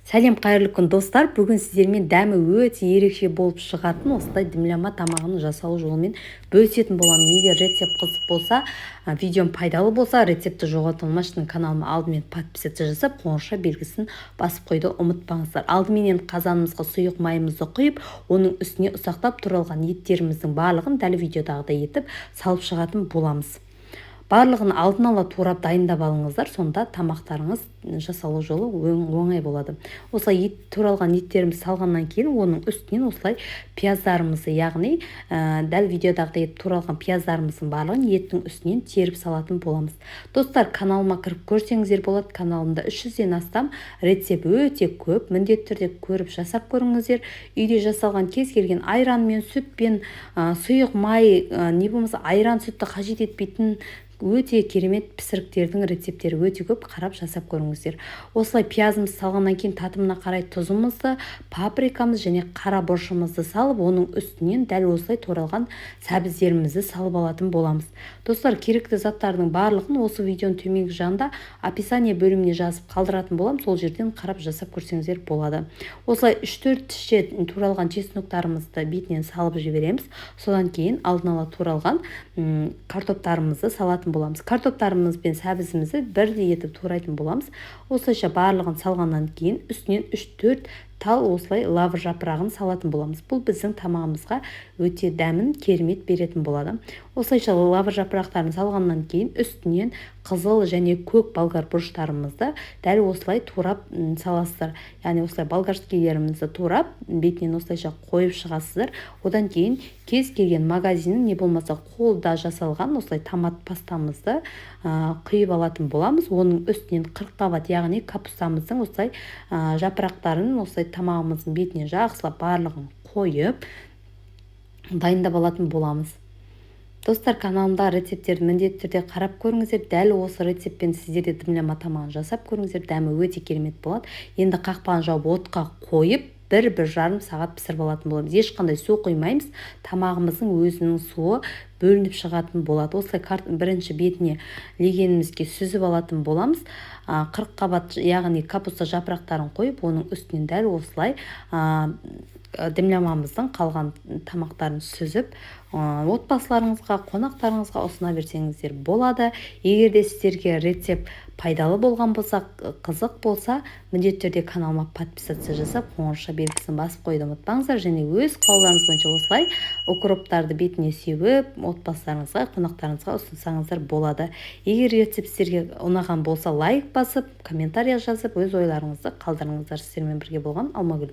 Сәлем, қайырлы күн, достар! Бүгін сіздермен дәмі өте ерекше болып шығатын осындай дымлама тамағын жасалу жолымен бөлісетін боламын. Егер рецепт қызық болса, видеом пайдалы болса, рецептті жоғалтып алмас үшін каналыма алдымен подписаться жасап, қоңырауша белгісін басып қоюды ұмытпаңыздар. Алдыменен қазанымызға сұйық майымызды құйып, оның үстіне ұсақтап туралған еттеріміздің барлығын дәл видеодағыдай етіп салып шығатын боламыз. Барлығын алдын ала турап, дайындап алыңыздар, сонда тамақтарыңыз жасалу жолы оңай болады. Осылай ет туралған еттерімізді салғаннан кейін, оның үстінен осылай пияздарымызды, яғни дәл видеодағыдай етіп туралған пияздарымыздың барлығын еттің үстінен теріп салатын боламыз. Достар, каналыма кіріп көрсеңіздер болады, каналымда 300-ден астам рецепт өте көп, міндетті түрде көріп, жасап көріңіздер. Үйде жасалған кез келген айранмен, сүтпен, сұйық май, не болмаса айран, сүтті қажет етпейтін өте керемет пісіріктердің рецепттері өте көп, қарап, жасап көріңіздер. Осылай пиязымызды салғаннан кейін, татымына қарай тұзымызды, паприкамыз және қара бұрышымызды салып, оның үстінен дәл осылай туралған сәбіздерімізді салып алатын боламыз. Достар, керекті заттардың барлығын осы видеоның төменгі жағында описание бөліміне жазып қалдыратын боламын, сол жерден қарап, жасап көрсеңіздер болады. Осылай 3-4 тісше туралған чесноктарымызды бетінен салып жібереміз. Содан кейін алдын ала туралған картоптарымызды салатын боламыз. Картоптарымыз бен сәбізімізді бірдей етіп турайтын боламыз. Осылайша барлығын салғаннан кейін, үстінен 3-4 тал осылай лавр жапырағын салатын боламыз. Бұл біздің тамағымызға өте дәмін керемет беретін болады. Осылайша лавр жапырақтарын салғаннан кейін, үстінен қызыл және көк болгар бұрыштарымызды дәл осылай турап саласыздар, яғни осылай болгарскийлерімізді турап, бетінен осылайша қойып шығасыздар. Одан кейін кез келген магазиннің, не болмаса қолда жасалған осылай томат пастамызды құйып алатын боламыз. Оның үстінен қырыққабат, яғни капустамыздың осылай жапырақтарын осылай тамағымыздың бетіне жақсылап барлығын қойып, дайындап алатын боламыз. Достар, каналымдағы рецепттерді міндетті түрде қарап көріңіздер. Дәл осы рецептпен сіздер де дымлама тамағын жасап көріңіздер, дәмі өте керемет болады. Енді қақпағын жауып, отқа қойып, 1-1,5 сағат пісіріп алатын боламыз. Ешқандай су құймаймыз, тамағымыздың өзінің суы бөлініп шығатын болады. Осылай бірінші бетіне легенімізге сүзіп алатын боламыз. Қырыққабат, яғни капуста жапырақтарын қойып, оның үстінен дәл осылай дымламамыздың қалған тамақтарын сүзіп, отбасыларыңызға, қонақтарыңызға ұсына берсеңіздер болады. Егер де сіздерге рецепт пайдалы болған болса, қызық болса, міндетті түрде каналыма подписаться жасап, қоңырауша белгісін басып қоюды ұмытпаңыздар. Және өз қалауларыңыз бойынша осылай укроптарды бетіне сеуіп, отбасыларыңызға, қонақтарыңызға ұсынсаңыздар болады. Егер рецепт сіздерге ұнаған болса, лайк басып, комментарий жазып, өз ойларыңызды қалдырыңыздар. Сіздермен бірге болған Алмагүл.